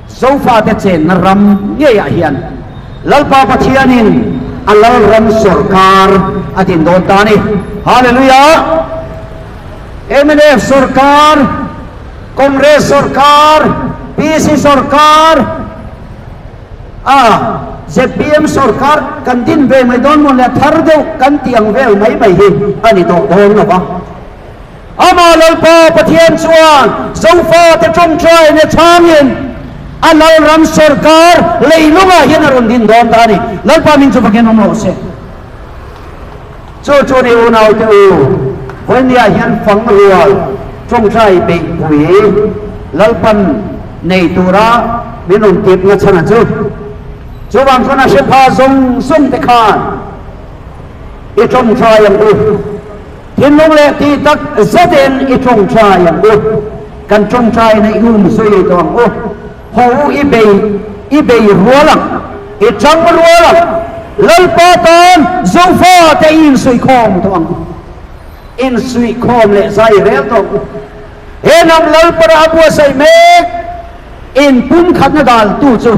Zofate chenna ram ngeiah hian Lalpa Pathianin a Lalram sawrkar a din dawn ta a ni. Hallelujah! Mnf sawrkar, Congress sawrkar, PC sawrkar, a zpm sawrkar kan din ve mai dawn mawn le a thar deuh kan tih ang vel mai mai hi a ni tawh dawn lo va. Amah Lalpa Pathian chuan Zofate tawngtaina chhangin a Lalram sawrkar leilungah hian a rawn din dawn ta a ni. Lalpa min chu fakin awm rawh se. Chu chu ni unaute u, vawinia hian fang rual tawngtai beihpui Lalpan nei tura min rawn tipna chhan a chu. Chuvang chuan a hre pha zawng zawng te khan i tawngtai ang u. Thinlung leh tih tak zetin i tawngtai ang u. Kan tawngtaina i um zui tawh ang u. Haw u i bei i bei rual ang, i tang rual ang, Lalpa tan Zofa te i insuihkhawm tawh ang u. Insuihkhawm leh zai rel tawh ang u. He hnam Lalpara a buatsaih mek inpumkhatna daltu chu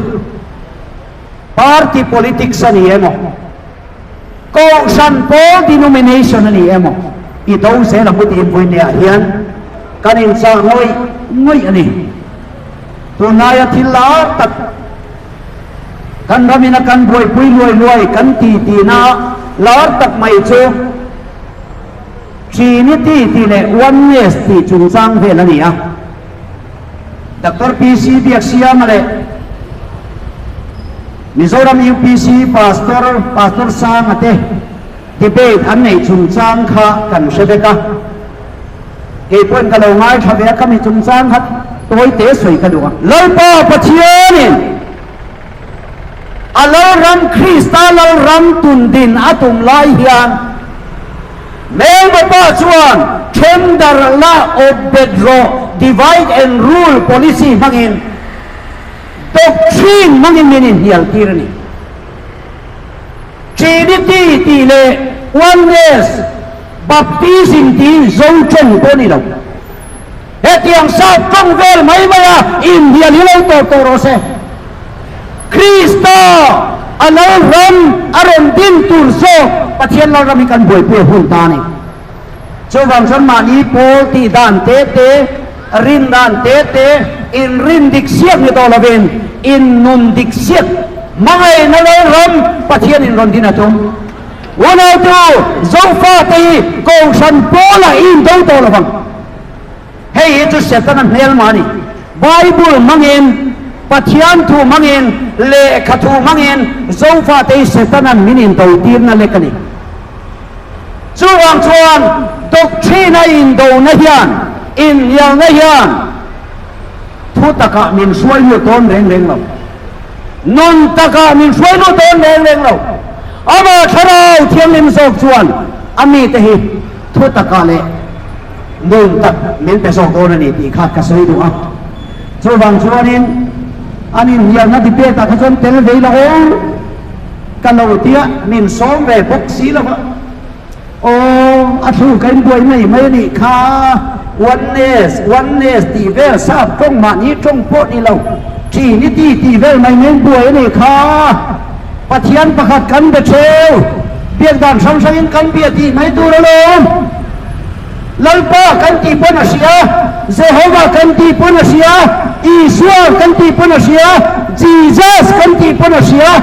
party politics a ni emaw, Kohhran pawl denomination a ni emaw, i do zel ang u tiin vawinia hian kan inchah ngawih ngawih a ni. Tunlaia thil lar tak kan ramina kan buaipui luai luai kan ti tihna lar tak mai chu Trinity tih leh Oneness tih chungchang vel a ni a. Doctor PC Biaksiama leh Mizoram UPC Pastor Pastor Sanga te debate an neih chungchang kha kan hre vek a. Kei pawhin ka lo ngaithla ve a, ka mi chungchang kha tawi te sawi ka duh a. Lalpa Pathianin a Lalram Krista Lalram tundin a tum lai hian Melbapa chuan thendar la awp bet rawh, divide and rule policy hmangin doctrine hmangin min inhnial tir a ni. Trinity tih leh oneness, baptism tih zo tawng pawh a ni lo. Hetiang sap tawng vel mai mai a inhnial hi lo tawp tawh rawh se. Krista a Lalram a rawn din tur zawk Pathian Lalram hi kan buaipui a hun ta a ni. Chuvang chuan mahni pawl tih dan te te, rin dan te te, inrin dik siak ni tawh lovin innun dik siak hmangaihna Lalram Pathianin rawn din a tum. Unautu Zofate hi Kohhran pawlah i indo tawh lovang. Hei hi chu Setana hmelma a ni. Bible hmangin, Pathian thu hmangin, lehkha thu hmangin Zofate hi Setana'n min indotirna lek a ni. Chuvang chuan doctrine-a indona hian, inhnialna hian thu takah min hruai lut dawn reng reng lo. Nun takah min hruai lut dawn reng reng lo. Amah Thlarau Thianghlim zawk chuan a mite hi thu takah leh nun tak min pe zawk dawn a ni tih kha ka sawi duh a. Chuvang chuanin an inhnialna debate-ah kha chuan tel vei lo aw ka lo tia min sawm ve bawk si lo va. Aw a thlu ka inbuai mai mai a nih kha, oneness, oneness tih vel sap tawng mahni tawng pawh ni lo, trinity tih vel mai mai inbuai a nih kha. Pathian pakhat kan be theu, biak dan hrang hrangin kan bia tih mai tur alawm. Lalpa kan tih pawn a hria, Jehovah kan tih pawn a hria, Isua kan tih pawn a hria, Jesus kan tih pawn a hria.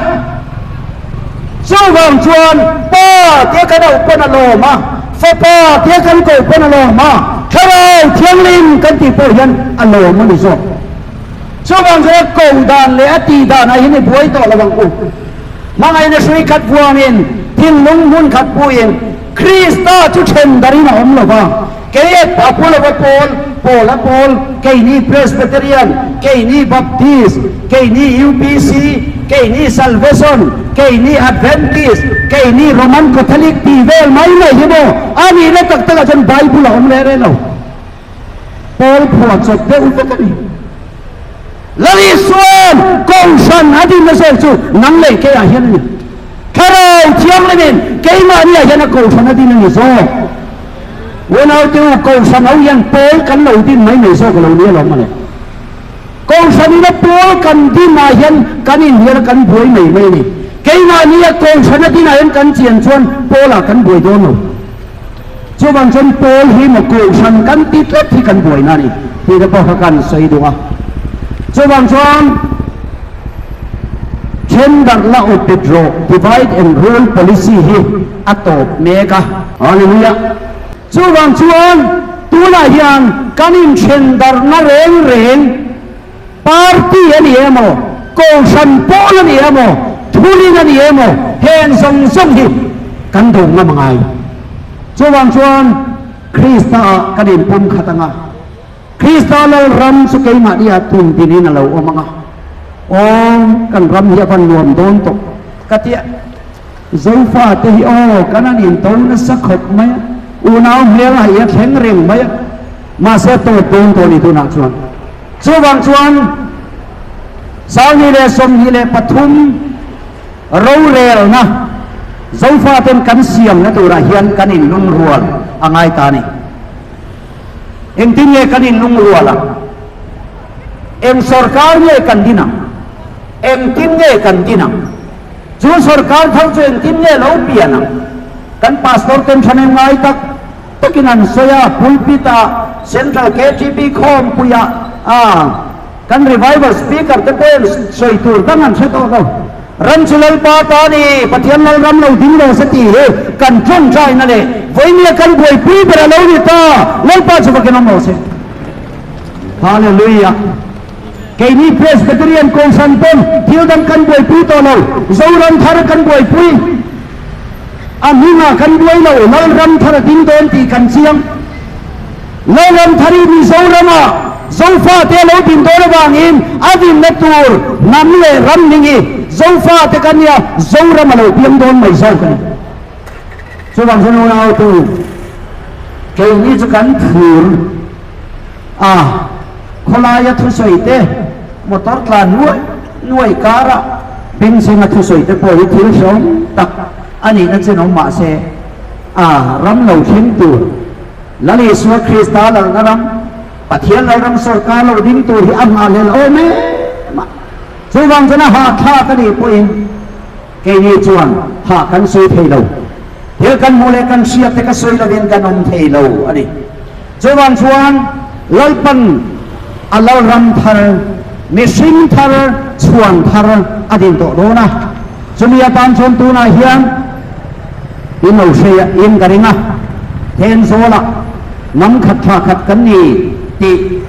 Chuvang chuan Pa tia kan auh pawn a lawm a, Fapa tia kan koh pawn a lawm a, Thlarau Thianghlim kan tih pawh hian a lawm a ni zawk. Chuvang chuan a koh dan leh a tih dan ah hian i buai tawh lo ang u. Hmangaihna hrui khat vuangin, thinlung hmun khat puiin Krista chu then darin a awm lo va, kei a pu lo va pawl, pawl a pawl, keini Presbyterian, keini Baptist, keini UPC, keini Salvation, keini Adventist, keini Roman Catholic tih vel mai mai hi maw a nihna tak takah chuan Bible a awm leh reng lo. Pawl phuah chawp deuh vek a ni. Lal Isuan Kohhran a dinna zawk chu nang leh keiah hian a ni. Thlarau Thianghlimin keimahniah hian a Kohhran a din a ni zawk. Unaute u, Kohhran ho hian pawl kan lo din mai mai zawk a lo ni alawm mawle. Kohhran ina pawl kan din ah hian kan inhnial a kan buai mai mai a ni. Keimahni a kohhran a din ah hian kan chian chuan pawl ah kan buai dawn lo. Chuvang chuan pawl hi maw kohhran kan ti tlat hi kan buaina a ni tih te pawh kha kan sawi duh a. Chuvang chuan then darh la awp bet rawh, divide and rule policy hi a tawp mek a. Hallelujah! Chuvang chuan tunah hian kan inthen darhna reng reng party a ni emaw, kohhran pawl a ni emaw, thulin a ni emaw, heng zawng zawng hi kan do ngam a ngai. Chuvang chuan Krista ah kan inpum khat ang a, Krista Lalram chu keimahni ah tun dinin a lo awm ang a, aw kan ram hi a van nuam dawn tawh ka ti a. Zofa te hi aw kan an into nasa khawp mai a, unau hmel a hi a thleng reng mai a, mahse a tawp dawn tawh a ni tunah chuan. Chuvang chuan 2023 rorelna Zofa ten kan siamna turah hian kan inlungrual a ngai ta a ni. Engtin nge kan inlungrual ang? Eng sorkar nge kan din ang? Engtin nge kan din ang? Chu sorkar thar chu engtin nge lo pian ang? Kan pastor ten thahnem ngai tak takin an sawi a, pulpit ah, Central KTP khawmpui ah, ah kan revival speaker te pawh hian sawi tur dang an hre tawh lo. Ram chu Lalpa ta a ni, Pathian Lalram lo ding lo se tih hi kan tawngtaina leh vawinia kan buaipui ber a lo ni ta, Lalpa chu vakin awm lo se. Hallelujah! Keini Presbyterian Kohhran pawn thil dang kan buaipui tawh lo, Zoram thar kan buaipui. A hmingah kan buai lo, Lalram thar a ding dawn tih kan chiang. Lalram thar hi Mizorama Zofate a lo din dawn avangin a dinna tur hnam leh ram hming hi Zofate kan nia, Zoram a lo piang dawn mai zawk a ni. Chuvang chuan unautu, keini chu kan phur. A, khawlaia thusawi te, motor tlan nuai nuai kara bengchhenga thusawi te pawh hi thil hrehawm tak a nihna chen awm mah se, a ram lo thleng tur Lal Isua Krista lalna ram, Pathian Lalram sawrkar lo ding tur hi a nghahhlel awm em a. Chuvang chuan a hahthlak a nih pawhin keini chuan hah kan sawi thei lo. Thil kan hmuh leh kan hriat te ka sawi lovin kan awm thei lo a ni. Chuvang chuan Lalpan a Lalram thar, mihring thar, chhuan thar a din tawh dawn a. Chumi atan chuan tunah hian in lo hre in ka ring a, Thenzawl-ah hnam khat thla khat kan ni tih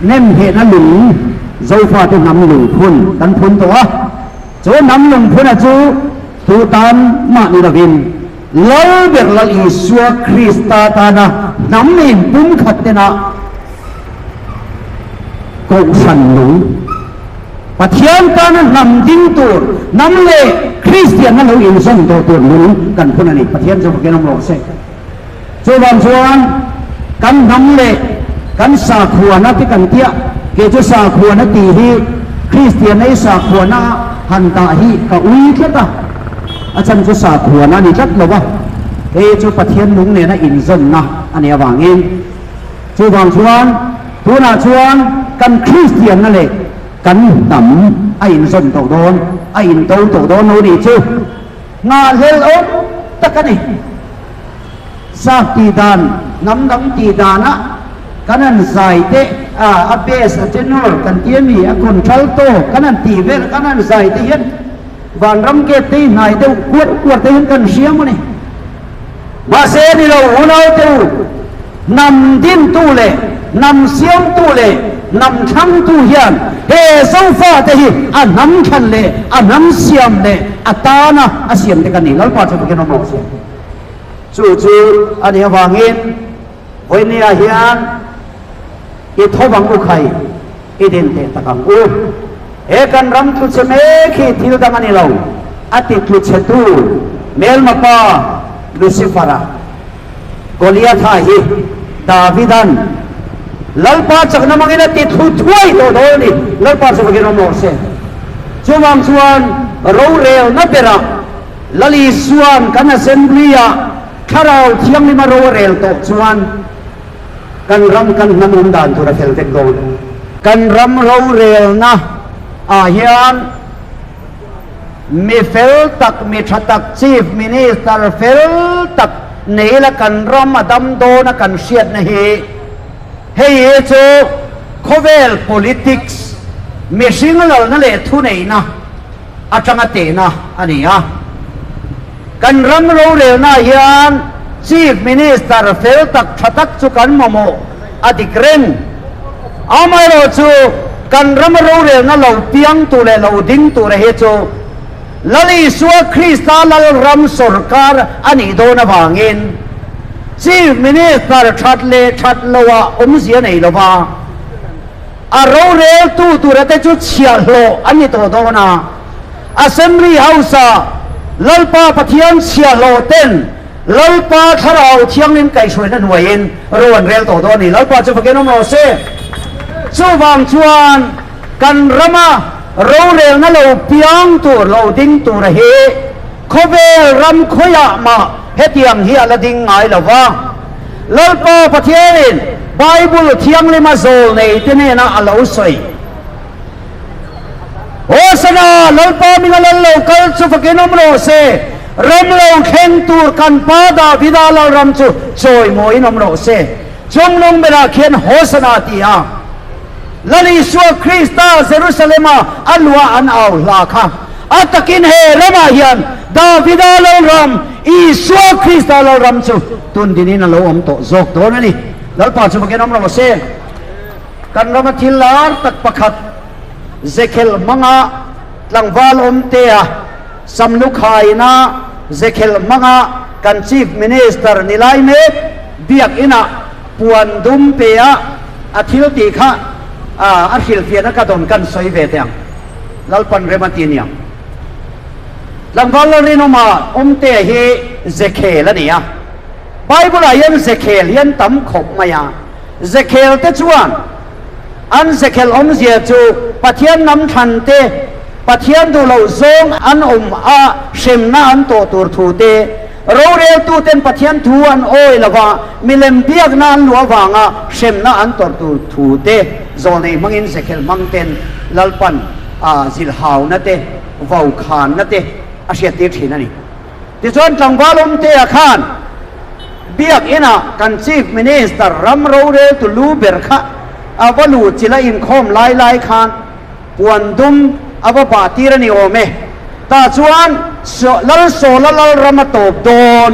nemhehna lung Zofate hnam lungphun kan phun tawh a. Chu hnam lungphuna chu tu tan mah ni lovin, Lal ber Lal Isua Krista tana hnam inpumkhat tena Kohhran lung, Pathian tana hnam ding tur, hnam leh Kristianna lo inzawm tawh tur lung kan phun a ni. Pathian chu fakin awm rawh se. Chuvang chuan kan hnam leh kan sakhuana te kan tia, kei chu sakhuana tih hi Kristianna i sakhuana han dah hi ka ui tlat a, a chhan chu sakhuana a ni tlat lo va, hei chu Pathian nung nena inzawnna a nih avangin. Chuvang chuan tunah chuan kan Kristianna leh kan hnam a inzawn tawh dawn, a into tawh dawn lo nih chu nghahhlelh awm tak a ni. Sap tih dan, hnam dang tih danah kan han zai te, a bass, a tenor kan ti a mi, a contralto kan han tih vel kan han zai te hian vanram gate te hi hnai deuh kuarh kuarh te hian kan hria maw ni. Mahse ni lo unau te u, hnam dintu leh hnam siamtu leh hnam thlangtu hian he Zofa te hi a hnam thlan leh a hnam siam leh a tana a siam te kan ni. Lalpa chu fakin awm rawh se. Chu chu a nih avangin vawinia hian i tho ang u khai, i din teh tak ang u. He kan ram tlu chhe mek hi thil dang a ni lo, a ti tlu chhetu Melma pa Lucifer-a, Goliatha hi Davidan Lalpa chakna hmangin a ti thlu thuai tawh dawn a ni. Lalpa chu fakin awm rawh se. Chuvang chuan rorelna berah Lal Isua'n kan Assembly-ah Thlarau Thianghlima ro a rel tawh chuan kan ram kan hnam awm dan tur a fel vek dawn. Kan ram rorelna ah hian mi fel tak, mi tha tak, Chief Minister fel tak nei la kan ram a dam dawn a kan hriatna hi hei hi chu khawvel politics mihring lalna leh thuneihna atanga tehna a ni a. Kan ram rorelna hian Chief Minister fel tak tha tak chu kan mamawh a dik reng. Amaherawhchu kan ram rorelna lo piang tur leh lo ding tura hi chu Lal Isua Krista Lalram sawrkar a nih dawn avangin Chief Minister that leh that loah awmzia nei lova a roreltu tura te chu chhiahhlawh an ni tawh dawn a. Assembly House-ah Lalpa Pathian chhiahhlawh ten Lalpa Thlarau Thianghlim kaihhruaina hnuaiin ro an rel tawh dawn a ni. Lalpa chu fakin awm rawh se. Chuvang chuan kan rama rorelna lo piang tur, lo ding tura hi khawvel ram khawiah mah hetiang hi a la ding ngai lo va. Lalpa Pathianin Bible Thianghlima zawl neite hnena a lo sawi. Hosana, Lalpa minga lal lo kal chu fakin awm rawh se, ram lo thleng tur kan pa Davida lalram chu chawimawiin awm rawh se. Chungnung berah khian Hosana ti a, Lal Isua Krista Jerusalema a luah an au hla kha a takin he ramah hian Davida lalram, Isua Krista lalram chu tundinin a lo awm tawh zawk dawn a ni. Lalpa chu fakin awm rawh se. Kan rama thil lar tak pakhat Zekhel hmanga tlangval awmtea Samlukhaina Zekhel hmanga kan Chief Minister ni lai mek biakinah puan dum pe a a thil tih kha a hrilhfiahna ka dawn kan sawi ve teh ang. Lalpan rem a ti aniang. Tlangval Lalrinawma awmtea hi Zekhel a ni a. Bible-ah hian Zekhel hi an tam khawp mai a. Zekhel te chuan an Zekhel awmzia chu Pathian hnam thlan te, Pathian duh loh zawng an awm a hremna an tawh tur thu te, roreltu ten Pathian thu an awi lo va milem biakna an luah avanga hremna an tawrh tur thu te zawlnei hmangin Zekhel hmang ten Lalpan a zilhauna te, vokhanna te a hriattir thin a ni. Tichuan tlangval awmtea khan Biakinah kan Chief Minister ram roreltu lu ber kha a va luh chilh a inkhawm lai lai khan puan dum a va bah tir a ni awm e. Tah chuan Lalsawla Lalram a tawp dawn,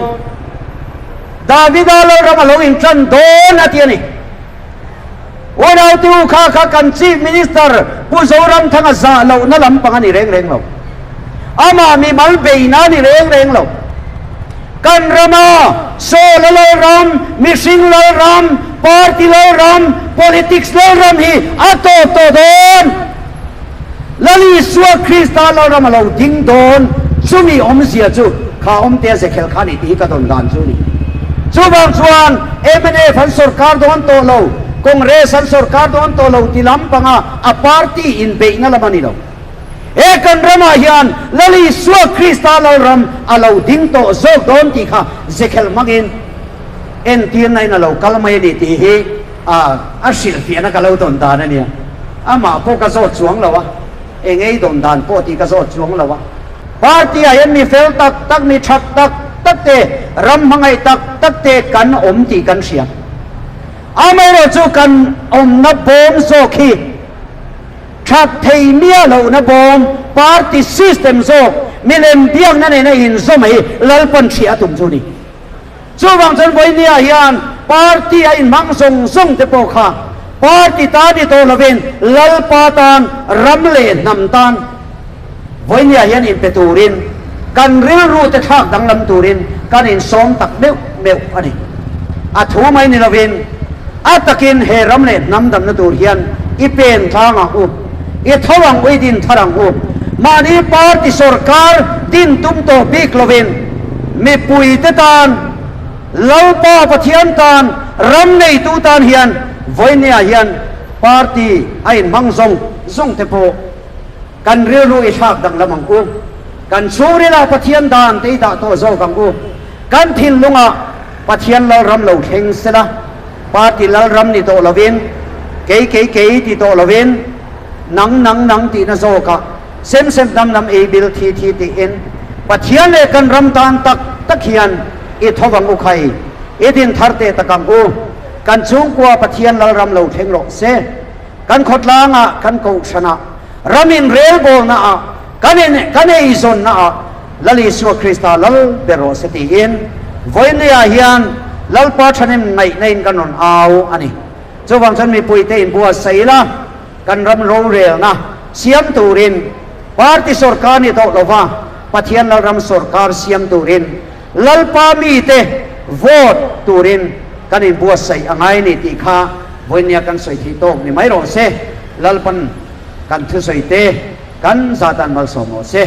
Davida Lalram a lo intan dawn a ti a ni. Unautu kha kha kan Chief Minister Pu Zoramthanga zah lohna lampang a ni reng reng lo. Amah mimal beina a ni reng reng lo. Kan rama Sawl a lalram, mihring lalram, party lalram, politics lalram hi a tawp tawh dawn. Lal Isua Krista lalram a lo ding dawn, chumi awmzia chu kha awmtea zekhel kha a ni tih hi ka dawn dan chu a ni. Chuvang chuan mnf an sawrkar dawn tawh lo, Congress an sawrkar dawn tawh lo ti lampanga a party inbeihna lam a ni lo. He kan ramah hian Lal Isua Krista lalram a lo ding tawh zawk dawn tih kha zekhel hmangin entirna in a lo kal mai a ni tih hi a hrilhfiahna ka lo dawn dan a nia. Amah pawh ka zawt chuang lo a, eng ei dawn dan pawh tih ka zawt chuang lo a. Party ah hian mi fel tak tak, mi that tak tak te, ram hmangaih tak tak te kan awm tih kan hria. Amaherawhchu kan awmna bawm zawk hi that thei miah lohna bawm, party system zawk, milem biakna nena inzawm hi Lalpan hria a tum chu a ni. Chuvang chuan vawinia hian party a inhmang zawng zawng te pawh kha party tan ni tawh lovin Lalpa tan, ram leh hnam tan vawinia hian inpe turin kan rilru te thlak danglam turin kan insawm tak meuh meuh a ni. A thu mai ni lovin a takin he ram leh hnam damna tur hian i pen tlang ang u, i tho ang u, i din thar ang u. Mahni party sorkar din tum tawh bik lovin, Mipuite tan, Lalpa Pathian tan, ram neitu tan hian vawinia hian party a inhmang zawng zawng te pawh kan rilru i thlak danglam ang u. Kan chhungrilah Pathian dan te i dah tawh zawk ang u. Kan thinlungah Pathian Lalram lo thleng sela, party Lalram ni tawh lovin. Kei kei kei ti tawh lovin nang nang nang tihna zawkah sem sem dam dam ei bil thi thi tiin Pathian leh kan ram tan tak tak hian i tho vang u khai, i din thar teh tak ang u. Kan chhungkua Pathian Lalram lo thleng rawh se. Kan khawtlangah, kan kohhranah, ram inrelbawlnaah, kan in kan eizawnnaah Lal Isua Krista lal ber rawh se tiin vawiinniah hian Lalpa thahnem ngaihna in kan rawn au a ni. Chuvang chuan mipuite inbuatsaih ila kan ram rorelna siam turin party sorkar ni tawh lova Pathian Lalram sorkar siam turin Lalpa mite vote turin kan inbuatsaih a ngai ni tih kha vawiinnia kan sawi theih tawk ni mai rawh se. Lalpan kan thusawi te kan zatan malsawm rawh se.